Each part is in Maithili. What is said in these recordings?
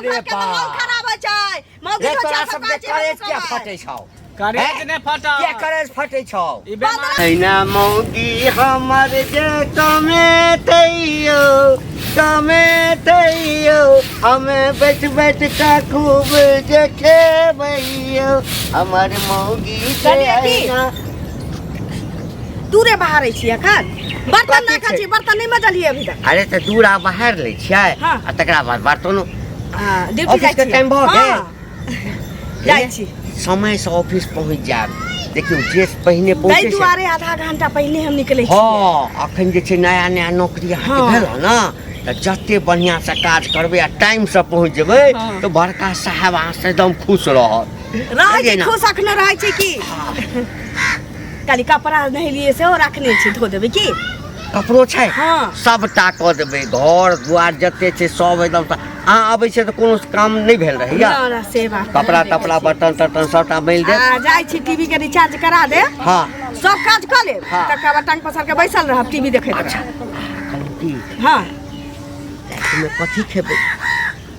रे के माहौल बा। खराब होइ छै। मौगी रे तो तोरा चार सबके पाँच करेज कमाइ। किया फटै छौ? करेज हैं? नहि फटल। किया करेज फटै छौ? ई बेमारी अहिना मौगी हमर जे कमेतैयो कमेतैयो, हमे बैठ बैठ के खूब जे खेबैयो, हमर मौगी जे कनिया की? अहिना। दूरे बाहर छी एखन बर्तन कथी राखल छै? छी, बर्तन नहि मजलियै अभी तक। अरे तऽ दूरा बाहर लै छियै। हाँ। आ तकरा बाद बर्तनो। ड्यूटी ऑफिस जाइ के छी। टाइम भऽ गेल? हाँ, जाइ छी। समय से ऑफिस पहुँच जायब। देखियौ जे पहिने ताहि पहुँचे छै। दुआरे आधा घंटा पहिने हम निकलै छी। हँ, अखन जे छै नया नया नौकरी अहाँके हाँ। भेल हँ ने, तऽ जते बढ़िआँ से काज करबै आ टाइम से पहुँच जेबै हाँ। तऽ बड़का साहेब अहाँ से एकदम खुश रहत। रहै बुझलियै छै ने? खुश अखने रहै छै की। काली कपड़ा नहेलियै सेहो रखने छी, धो देबै की? कपड़ो छै? हाँ। सबटा कऽ देबै, घर दुआर जते छै सब एकदम सँ। अहाँ अबै छियै तऽ कोनो काम नहि भेल रहैया? ना, ना, से बात कपड़ा नहि। तपड़ा बर्तन तर्तन सबटा मलि देब। आ जाइ छी, टीवी के रिचार्ज करा देब। हाँ। सब काज कऽ लेब। हाँ। तकर बाद टांग पसार के बैसल रहब, टीवी देखैत अच्छा रहब। कहलहुँ की? हाँ। रातिमे कथी खेबै?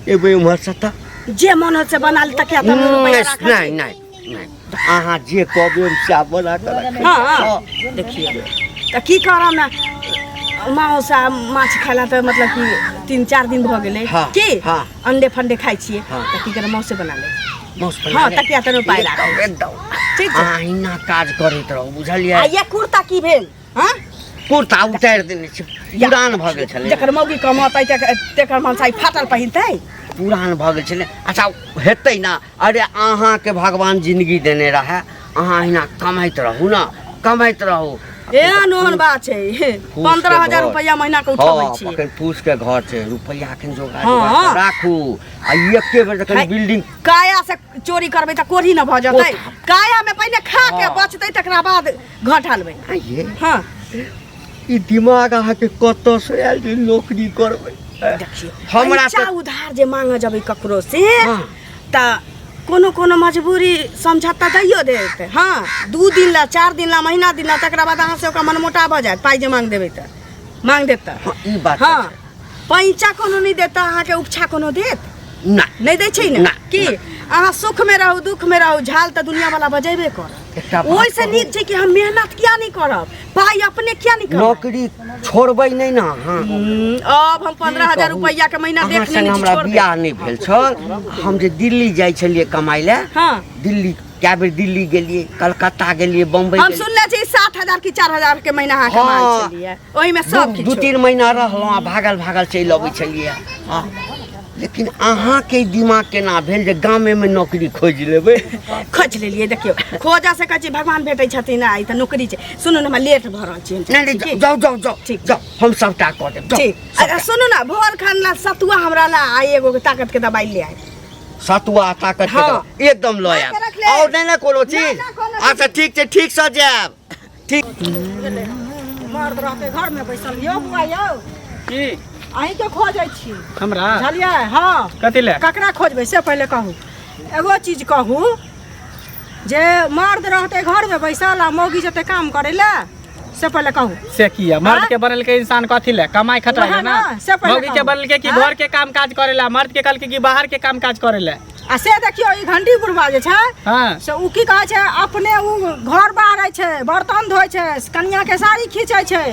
एबै उम्हरसँ तऽ जे मन होत से बना ले, तकिया तऽ रुपैआ राखल नहि छै। नहि नहि, अहाँ जे कहबै हम सएह बना कऽ रखबै। हाँ, हाँ। देखियौ तऽ की करब ने, मांस आ माछ खाइला तऽ मतलब कि 3-4 दिन भऽ गेलै। हाँ, की? हाँ। अंडे फंडे खाइ छियै। हाँ। तऽ की करब, मांसे बना लेब। मांस बना हाँ, लेब। तकिया तऽ रुपैआ एकदम, राखल। एकदम। ठीक छै। अहाँ अहिना काज करैत रहू, बुझलियै? आ ये कुर्ता की भेल? हाँ? कुर्ता उतारि देने छी, पुरान भऽ गेल छलै। जकर मौगी कमतै तेकर मनसाई फाटल पहिनतै। पुरान भऽ गेल छलै। अच्छा हेतै ने। अरे अहाँके भगवान जिंदगी देने रहए, अहाँ अहिना कमाइत रहू ने, कमाइत रहू। एहन ओहन बात छै? फूस के 15,000 घर। रुपैआ महीना के उठबै हँ छी। अखन फूस के घर छै, रुपैआ अखन जोगा हाँ। जोगा कऽ राखू आ एके बेर जखन है। बिल्डिंग काया से चोरी करबै तऽ कोढ़ी न भऽ जेतै? काया में पहिने खा के हाँ। बचतै, तकरा बाद घर ढालबै। आइये। हाँ। ई दिमाग अहाँके कतऽ से आयल जे नौकरी करबै? देखियौ, हमरा पैसा तऽ उधार जे मांगऽ जेबै ककरो से हाँ। तऽ कोनो कोनो मजबूरी समझत तऽ दैयो देत। हाँ, 2 दिन ला, 4 दिन ला, महीना दिन ला, तकरा बाद अहाँ से ओकरा मनमोटाव भऽ जायत। पाइ जे मांग देबै तऽ मांग देत तऽ। हाँ, ई बात तऽ हाँ छै। पैंचा कोनो नहि देत तऽ अहाँके उपछा कोनो देत? ना। नहि दै छै ने। ना, की ना। अहाँ सुख में रहू, दुख में रहू, झाल तऽ दुनिया वाला बजेबे करत। एकटा बात ओहिसँ कहू? नीक छै कि हम मेहनत किया नहि करब, पाइ अपने किया नहि कमायब? नौकरी छोड़बै नहि ने अहाँ? अब हम 15,000 कहू? रुपैआ के महीना अहाँ देख संग लेने छी, हमरा छोड़ देब। बियाह नहि भेल छल, हम जे दिल्ली जाइ छलियै कमाइ लए। हाँ। दिल्ली कए बेर दिल्ली गेलियै, कलकत्ता गेलियै, बम्बई हम गेलियै। सुनले छी 7,000 की 4,000 के महीना अहाँ कमाइ हाँ। छलियै, ओहिमे सब दू किछु। 3 महीना रहलहुँ आ भागल भागल चलि अबै छलियै। हँ, लेकिन अहाँके दिमाग केना भेल जे गामेमे नौकरी खोजि लेबै? खोजि लेलियै। देखियौ, खोजऽ से कहै छी भगवान भेटै छथिन आ ई तऽ नौकरी छै। सुनू ने, हमरा लेट भऽ रहल छी, हम नहि नहि छी की? जाउ जाउ जाउ। ठीक। जाउ, हम सबटा कऽ देब, जाउ। ठीक। सबटा। आ सुनू ने, भोर खन ला सतुआ हमरा ला आ एगो ताकत के दबाई ले आय। सतुआ ताकत के हाँ। दबाई एकदम लऽ ला आयब। के रख ले। आओर नहि ने कोनो ना, चीज? ना, कोनो चीज। अच्छा ठीक छै, ठीक से जायब। ठीक। मर्द रहतै घरमे बैसल। यौ बौआ यौ। की? अहीँके खोजै छी। हमरा? बुझलियै? हँ। कथी लए? ककरा खोजबै से पहिले कहू। एगो चीज कहू जे मर्द रहतै घरमे बैसल आ मौगी जेतै काम करै लए, से पहिले कहू। से किया? मर्द आँय? के बनेलकै इंसान कथी लए? कमाइ खटाइ वएह लए ना। ने, से पहिले मौगी के कहू। बनेलकै कि आँय? घर के काम काज करे ला, मर्द के कहलकै कि बाहर के काम काज करे ला। आ से देखियौ, ई घंटी बुढ़वा जे छै हाँ। से ओ की कहै छै, अपने ओ घर बाहरै छै, बर्तन धोइ छै, कनियाके साड़ी खींचै छै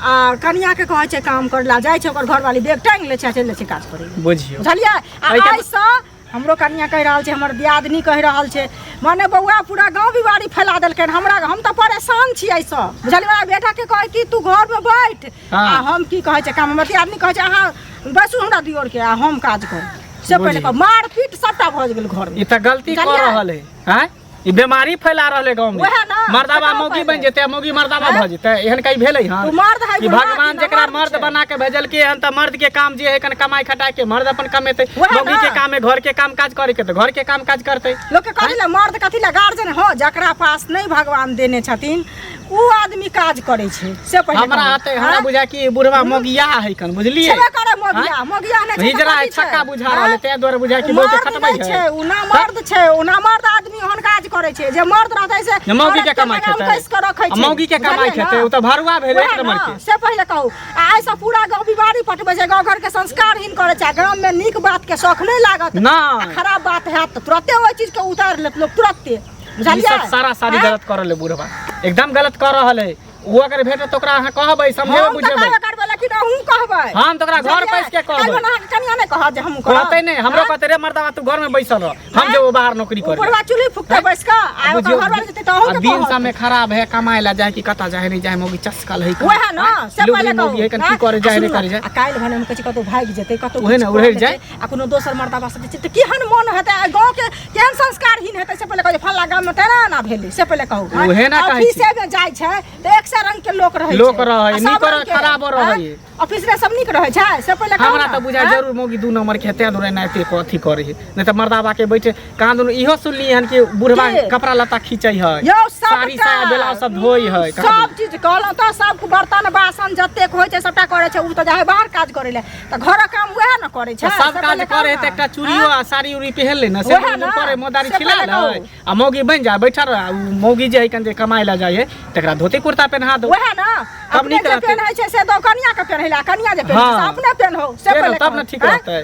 आ कनियाके कहै छै काम करै लए। जाइ छै ओकर घरवाली, बैग टाँगि लै छै आ चलि जाइ छै काज करै लए। बुझियौ। बुझलियै? आ एहिके आइसँ हमरो कनिया कहि रहल छै, हमर दियादनी कहि रहल छै, माने बौआ पूरा गाँव बिवारी फैला देलकै हमरा। हम तऽ परेशान छी एहिसँ, बुझलियै? हमरा बेटाके कहै कि तू घरमे बैठ हाँ। आ हम की कहै छै काम। हमर दियादनी कहै छै अहाँ बैसू हमरा दियोरके आ हम काज करू। से पहिले बुझियौ। कहू, मारपीट सबटा भऽ गेल घरमे। ई तऽ गलती कऽ बुझलियै? रहल है। आँय, ई बीमारी फैला रहल है गाँव में। वएह ना, मर्दाबा ककरो मौगी पहिले। बनि जेतै, मौगी मर्दाबा आँय? भऽ जेतै, एहन कहीं भेलै हन? ओ मर्द है कि बुढ़वा भगवान कि जेकरा मर्द मर्द छै? बना के भेजलकै हन तऽ मर्द के काम जे है कन कमाई खटाई के मर्द अपन कमेतै, वएह मौगी ना। के काम है घर के काम काज करे के, तऽ घर के काम काज करतै। लोक के कथी लए मर्द, कथी लए गार्जियन हो? जकरा पास नहि भगवान देने छथिन उ आदमी काज करै छै, से पहिले हमरा कहू। आते हमरा आँय? बुझा कि बुढ़वा मौगिया है कन, बुझलियै? छेबे करे मौगिया, आँय? मौगिया नहि छै तऽ हिजड़ा कथी छै? छक्का बुझा रहल है, आँय? ताहि दुआरे बुझा कि ओ बहुते मर्द खटबै नहि है। छै, ओ ना मर्द छै, ओ ना मर्द आदमी ओहन काज करै छै जे मर्द रहतै से जे मौगी के औरत के कमाइ लगाम खेतै। कस के रखै आ छै। मौगी के कमाइ बुझलियै खेतै, ने? ओ तऽ भरुआ भेलै वएह एक नंबर ने, के। से पहिले कहू। आ एहिसँ पूरा गाँव बीमारी पटबै छै, गाँव घरके संस्कारहीन करै छै। आ गाममे नीक बातके शौख नहि लागत, नहि। आ खराब बात हैत तऽ तुरते ओहि चीजके उतारि लेत लोक तुरते, ई बुझलियै? सब सारा सारी आँय? गलत कर रहल है बुढ़वा, एकदम गलत कर रहल है। ओ अगर भेटत तऽ ओकरा अहाँ कहबै, समझेबै, हम तऽ बुझेबै। कहबे करबै, लेकिन अहूँ कहबै। हम तऽ ओकरा घर बुझलियै? पैस के कहबै। काल्हि अहाँके कनिया नहि कहत जे हमहूँ करब? कहतै नहि हमरो। आँय? कहतै रे मर्दाबा, तू घर में बैसल रह, हम जेबो बाहर नौकरी करे। बुढ़वा चूल्ही फूकतै बैस कऽ आ ओकर बुझियौ, घरवाली जेतै तऽ अहूँके आ दिन कहत। समय खराब है, कमाए ला जाए कि कतऽ जाए नहीं जाए, मौगी चस्कल है। वएह न, से पहिले कहू। मौगी है कन की आँय? करे जाए आ नहीं सुनू करे जाए। आ काल्हि भने हम कहै छी कतहु भागि जेतै, कतहु उहे ने, किछु उड़ैर कऽ जाय। लेतै, आ कोनो दोसर मर्दाबा से जे छै तऽ केहन मोन हेतै? आ गाँवके केहन संस्कारहीन हेतै से पहिले कहू, जे फल्ला गाममे तेना एना भेलै, से पहिले कहू। आँय? उहे ने कहै छी। ऑफिसेमे जाइ छै तऽ एक सए रंग के लोक रहै लोक छै। रहै, आ सब नीको रहै, रंग के, खराबो रहै। आँय? ऑफिसरे सब नीक रहै छै से पहिले कहू हमरा ने। तऽ बुझाइ आँय? जरूर मौगी दू नंबर के हेतै, दुरे ना एते अथी करै है, नहीं तऽ मर्दाबा के बैठे कहाँ दुनू। इहो सुनली हन कि बुढ़वा के? कपड़ा लत्ता खींचै है, यौ सबटा, साड़ी साया ब्लाउज सब धोइ है, कहाँ सब चीज कहलहुँ तऽ सब बर्तन बासन जतेक होइ छै सबटा करै छै। ओ तऽ जाइ है बाहर काज करै लए तऽ घरक काम उएह ने करै छै। तऽ सब से काज पहिले करे कहू तऽ ने। एकटा चूड़ियो आ साड़ी उड़ी पहिन ले ने, से ओएह ने, करे मोदारी से खिला पहिले ले कहू। आ मौगी बनि जाय बैठल रह। आ उ मौगी जे है कन जे कमाए ला जाइ है तकरा धोती कुर्ता पेन्हा दो, उएह ने। तब अपने नीक जे रहतै। पेन्है छै से दो कनिया के पेन्है लए, कनिया जे पेन्है छै से हाँ। अपने पेन्हौ, से से पहिले ने, तब ने कहू। ठीक आँय? रहतै।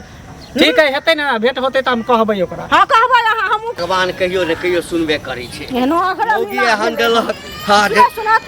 ठीक है, हेतै ने भेंट होतै तऽ हम कहबै ओकरा। हाँ, कहबै अहाँ, हमहूँ। भगवान कहियो ने कहियो सुनबे करै छै। एहनो अगरम मौगी मीना एहन भेलै। देलक। हाँ, सुनत, सुनत,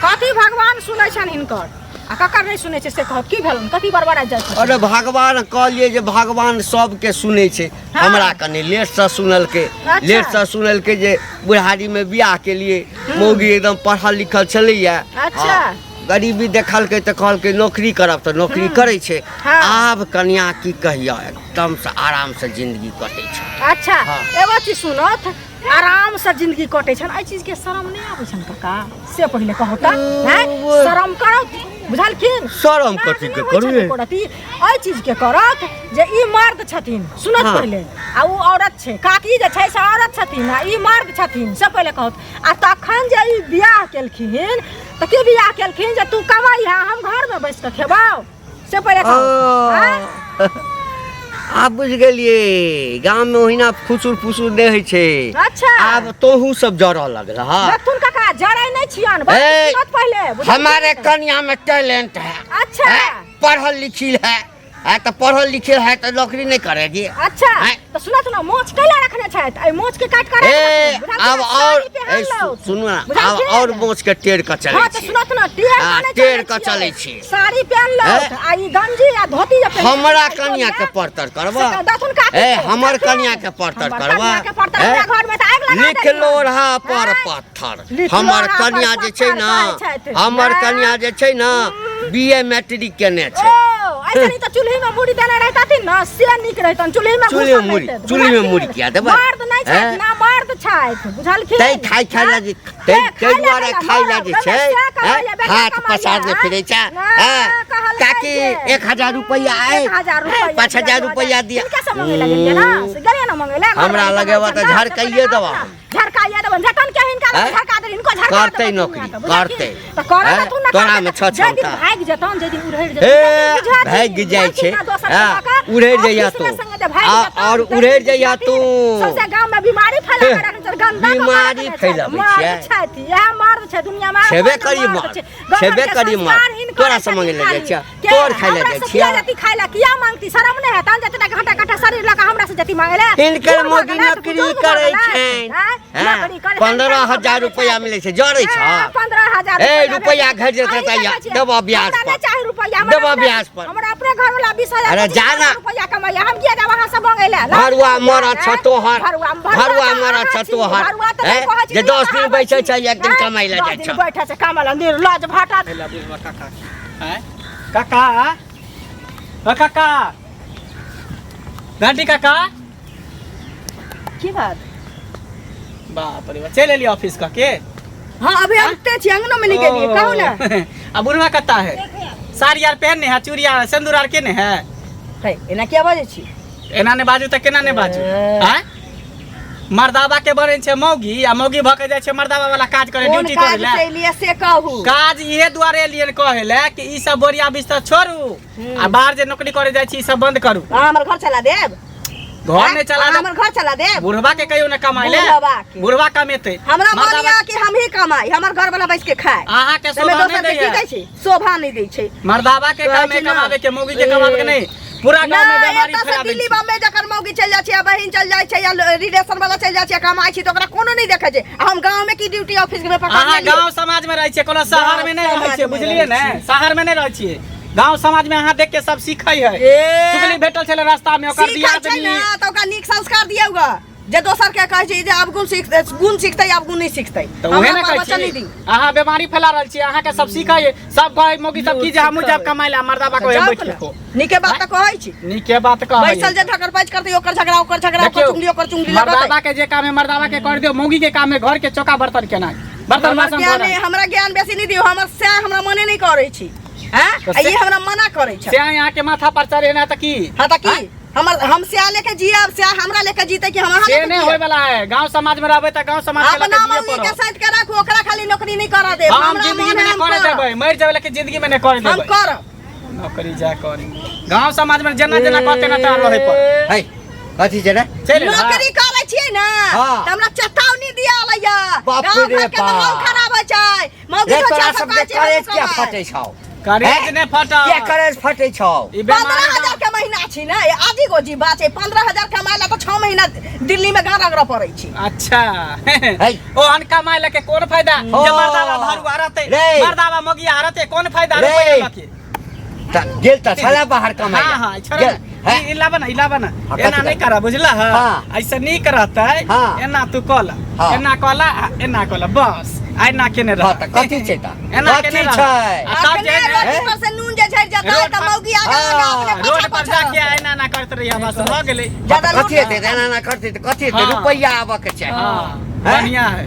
कथी भगवान सुनै छनि हिनकर आ ककर नहि सुनै छै से कहत। की भेलनि, कथी बड़बड़ाइत जाइ छै? अरे भगवान कहलियै जे भगवान सबके सुनै छै। हाँ। हमरा कनि लेटसँ सुनलकै। अच्छा। लेटसँ सुनलकै जे बुढ़ारीमे बियाह केलियै, मौगी एकदम पढ़ल लिखल छलैया। अच्छा। हाँ, गरीबी देखलकै तऽ कहलकै नौकरी करब, तऽ नौकरी करै छै। हाँ। आब कनिया की कहिया एकदमसँ आरामसँ जिंदगी कटै छै। अच्छा। हाँ। एगो चीज सुनत, आराम से जिंदगी कटै छनि, एहि चीजके शरम नहि आबै छनि काका, से पहिले कहू तऽ? हैं? शरम करत, बुझलखिन? शरम कथी के करू रे? करत ई एहि चीजके करत जे ई मर्द छथिन, सुनत हाँ। पहिले, आ ओ औरत छै। काकी जे छै से औरत छथिन आ ई मर्द छथिन, से पहिले कहत। आ तखन जे ई बियाह केलखिन तऽ की बियाह केलखिन जे तू कमाइ है, हम घरमे बैस कऽ खेबौ, से पहिले कहू? आँय? आब बुझि गेलियै, गाममे ओहिना फुसुर फुसुर नहि होइ छै। अच्छा। आब तोहू सब जरऽ लगल हँ। देखथुन काका, जरै नहि छियन, बस ए, सुनत पहिले, बुझलखिन? हमारे कन्या में टैलेंट है। अच्छा। है, पढ़ल लिखल है, है तो पढ़ल लिखल है तो नौकरी नहीं करेगी। अच्छा। आँय? तऽ सुनत ने, मोछ कैला रखने छथि? एहि मोछ के काटि कऽ ए राखि देथिन, आब बुझलखिन? और साड़ी पहिन ए, लौथ। सुनू ना, आब बुझलखिन? और मोछ के टेढ़ के चलै हाँ तऽ छी। सुनत ने, टेढ़ हाँ, कऽ नहि टेढ़ चलै कऽ छियै। चलै छी। साड़ी पहिन लौथ ए? आ ई गंजी आ धोती जे पहिन हमरा लौथ, कनिया के परतर करबा? से दथुन काकी ए के, हमर दथुन। कनिया के परतर हमर करबा? कनिया के परतर ए? हमरा घर में तऽ आगि लगा लिख देलियनि। लोढ़ा पर आँय? पत्थर। लिख हमर लोढ़ा पर कनिया जे छै पत्थर ना, कहै छथि। हमर आँय? कनिया जे छै ना बी ए मैट्रिक केने छै। ओ ऐसे नहीं तऽ चूल्ही में मुड़ी देने रहतथिन ना से नीक रहितन, चूल्ही में चूल्ही में घुसल मुड़ी- रहितथि, चूल्ही में बुझलखिन? मुड़ी किया देबै? मर्द नहि छथि हैं? ना मर्द छथि, बुझलखिन? तै खाय खाय ला जे तै ए, तै खाय ला दुआरे कैला, खाय ला जे मरब, छै से कमाइ ला, हैं? बेटा हाथ कमाइ ला, पसारने फिरै छै ना, हैं? कहलकै काकी जे। 1000 रुपैआ आय, 1000 रुपैआ 5000 दिअ, रुपैआ दिअ। किनका से मंगै ला गेलियै ना? से गेलियै ना मंगै ला? हमरा घरवाली लगेबा कमाइ तऽ छै ना, झरकाइए देबा। झरकाइए देबनि जतन के हिनका हैं? झरका देबनि, हिनको झरका करतै देबनि नौकरी, दुनिया के, बुझलखिन? करतै। तऽ करऽ हैं? देथुन ना, तोरामे करतै। छह जाहि दिन क्षमता। भागि जेतन, जाहि दिन उड़हरि जेतन, हे ताहि दिन बुझथिन। भागि जाइ छै बुझलखिन ना, दोसर के हाँ, लऽ कऽ उड़हरि जइया ऑफिसमे तू। संगे जे भागि आ, जेतन, और ताहि दिन उड़हरि जइया बुझथिन। तू। सौंसे गाममे बीमारी फैला कऽ रखने छथि, गन्दा कऽ कऽ बीमारी रखने छथि। फैलाबै मर्द छियै। छथि, इएह मर्द छै दुनियामे, आर छेबे कोइ करी नहि मर्द मर्द, छै। गाँव छेबे घरके करी मर्द। संस्कारहीन तोरा करै से मंगै लए छथिन जाइ छियै, खाली। तोर खाय लए हमरा जाइ से छियै। किया जती खाय लए, किया मांगती? शरम नहि हेतन जतेक घंटा घंटा शरीर लऽ कऽ हमरा से जती मांगै लए? हिनकर बूढ़ भऽ मोदी गेलथि, नौकरी बुजुर्ग भऽ करै गेलथि, छनि। आँय? हैं? नौकरी करै छनि, 15,000 रुपैआ मिलै छै, जरै छ? हाँ, 15,000 ए, रुपैआ घटि जेतै तऽ या, देबऽ ब्याज हमरा पर। नहि चाही रुपैआ, हमरा देबऽ ब्याज पर। हमरा अपने घर वाला 20,000 अरे 25,000 जा ना। रुपैआ कमाइया, हम किया जाब अहाँ सब मंगै लए? भरुआ मरद छ तोहर, भरुआ भरुआ मरद छ तोहर, भरुआ तऽ हैं? नहि कहै छी, जे 10 दिन कहाबै बैसै छी। छै, एक दिन हैं? कमाइ लए 10 जाइ दिन छ। बैठै छै कमाइ लए, निर्लज भाटा। ला बुढ़वा काका के। आँय? काका, ओ काका, घंटी काका। की बात? बाप रे बाप, चलि एलियै ऑफिस कऽ के? हाँ, अभी आबिते छी, अंगनो में नहीं गेलियै, कहू ने। आ बुढ़वा कत्ता है? साड़ी आर पहनने है, चूड़ी आर सिंदूर आर केने है? हे, एना किया बाजै छी? एना नहि बाजू तऽ केना नहि बाजू? ए। आँय, मर्दाबा के बनै छै मौगी आ मौगी भऽ के जाइ छै मर्दाबा वाला काज करे, कोन ड्यूटी करे काज लए। से एलियै से कहू। काज इहे दुआरे एलियै कहै लए कि ई सब बोरिया बिस्तर छोड़ू आ बाहर जे नौकरी करे जाइ छी ई सब बंद करू। अहाँ हमर घर चला देब? घर नहि चला अहाँ देब। हमर घर चला देब। बुढ़वा के कहियो ने कमाइ ले। बुढ़वा के। बुढ़वा कमेतै। हमरा मन मर्दाबा यऽ कि हमही कमाई, हमर घर वाला बैस के खाए। अहाँ के ताहिमे शोभा दोसर नहि के की दैया। दै छै? शोभा नहि दै छै। मर्दाबा के कहै काम है छै ना। कमाबे के, मौगी के कमाबे के नहीं। पूरा गांव में नहि, बीमारी एतऽ से फैला दै दिल्ली छै। बम्बे जकर मौगी चलि जाइ छै या बहिन चलि जाइ छै या रिलेशन वाला चलि जाइ छै, कमाइ छै तऽ ओकरा कोनो नहि देखै छै। आ हम गाँव में की ड्यूटी ऑफिस में पकड़ अहाँ लेलियै। गांव समाज में रहै छियै, कोनो शहर में नहि गाँव रहै छियै, समाज में बुझलियै रहै ने? शहर में नहि रहै छियै, गांव समाज में अहाँ देख के सब सीखै है। ए। चुगली भेटल छलै रास्ता में, ओकर सीखै दिया छै ने तऽ ओकरा नीक संस्कार दियौ ग, जे दोसर के कहै छै जे अवगुण सीख, गुण सीखतै, अवगुण नहि सीखतै। तऽ उहे हमरा ने कहै प्रवचन नहि छी, दियौ। अहाँ बीमारी फैला रहल छियै। अहाँके सब सीखै है, सब कहै मौगी सब की जे हमहूँ जायब कमाइ लए, मर्दाबा के जाउ बैठ के ने। खो। नीके बात तऽ कहै छी। नीके बात कहै। बैसल जे ढकर पैच करतै, ओकर झगड़ा, ओकर झगड़ा, ओकर देखियौ, चुगली, ओकर चुगली लगतै। मर्दाबा के जे काम है मर्दाबा के कर दियौ, मौगी के काम है घर के चौका बर्तन केनाइ, बर्तन हमर बासन ज्ञान धोनाइ। नहि, हमरा ज्ञान बेसी नहि दियौ। हमर सएह हमरा मने नहि करै छी। हैं? तऽ आ ई हमरा मना करै छै। से अहाँ के माथा पर चढ़ेना तऽ की? हाँ तऽ की हमर हम स्या लेके जियब, स्या हमरा लेके जीते कि हम अहाँ से लेके नहीं जियब? होय वाला है। गांव समाज में रहबै तऽ गांव समाज के अपना लके जिये मम्मी के पड़त। साइड के राखू, ओकरा खाली नौकरी नहीं करऽ देब। हम हमरा जिंदगी मन में है नहीं हम करे करब। देबै, मरि जेबै लेकिन जिंदगी में नहीं करे हम देबै। करब। नौकरी जा करी, गांव समाज में जेना जेना कहते ना तेना रहे पड़त। है कथी छै रे? चलि एल, नौकरी करै छियै ने हाँ। तऽ हमरा चेतावनी दिया लैया। बाप गाँव रे घर के माहौल बाप। खराब होइ छै, मौगी रे तो तोरा चार सबके पाँच करेज कमाइ। किया फटै छौ? करेज ने फटल। किया करेज फटै छौ? ई बेमारी 15,000 के महीना छी ने, ई आजी गोजी बात छै। 15,000 कमाइ ला तऽ 6 महीना दिल्ली में गाँ रगड़ऽ पड़ै छै। अच्छा। है। ओहन कमाइ लके कोन फायदा हो। जे मर्दावा भरुआ रहतै, रे। मर्दावा मोगिया रहतै, कोन फायदा रे। रुपैया लके? तऽ गेल तऽ छलै बाहर कमाइ हाँ लए। हाँ, छोड़ गेल, ना। हैं? ई लाबा ना, ई लाबा ना। हाँ, एना कथी नहीं करी? करा, बुझला? हाँ। हाँ, ऐसे नीक रहतै। हाँ। एना तू कहला, हाँ। एना कहला, आ एना कहला, बस आ एना केने रह। हाँ तऽ कथी छै तऽ? एना कथी केने रह। छै? आ तब जे अखने ने रोटी पर से नून जे झड़ि जेतै रोड तऽ पर- मौगी आगा आगा हाँ। अपने रोड पाछा पर पाछा जाके रहतै। एना एना करते रहिया, बस भऽ गेलै। ज्यादा कथी लूट हेतै? एना एना करतै तऽ कथी हेतै? हाँ। रुपैआ आबऽ के चाही। हाँ, हैं? बढ़िया है।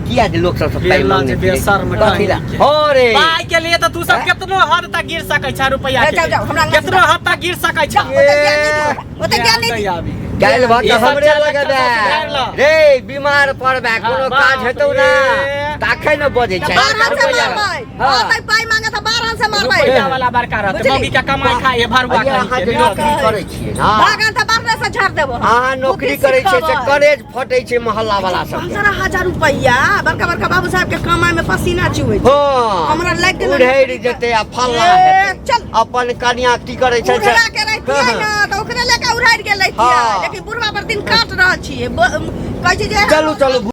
किया जे लोक सब पाइ बेला मांगने जे फिरै? बेशर्म कथी ला? कहीं के। हो रे। पाई के लिए तो तू सब हैं? केतनो हद तक गिर सकै छ रुपैया ए, के जाओ, लिए। जाओ, हमरा अंगना से केतनो हद तक गिर सकै छ। ओते ज्ञान नहि दियौ, ओते ज्ञान नहि दियौ। काल्हि भऽ ई के सब हमरे चालक लगेबै। सब सुधारि लऽ। रे बीमार पड़बै, कोनो बाप काज हेतौ ना रे। तऽ अखन ने बजै छै। बारहन से रुपैआ। मारबै। हाँ। होतै पाइ मांगे तऽ बारहन से मारबै। रुपैया वाला बड़का रहतै, बुझली? मौगी के कमाई खाइ है भरुआ अरे अहाँ कहीं जे के। नौकरी करै छियै ना, बागान तऽ बारहे से झाड़ देबो। अहाँ नौकरी करै छियै से करेज फटै छै मोहल्ला वाला सबके। 15,000 रुपैआ बड़का बड़का बाबू साहब के कमाई में पसीना चुबै छै। हाँ। हमरा लागि गेलै उड़ैड़ नौकरी जेतै आ फल्ला ए, हेतै। चल। अपन कनिया की करै छै से- उड़ला के रहितियै हाँ। ना तऽ ओकरे लेके उड़ाड़ि गेल रहितियै। हाँ। लेकिन बुढ़वा पर दिन काट रहल छियै, कहै छै जे चलू चलू।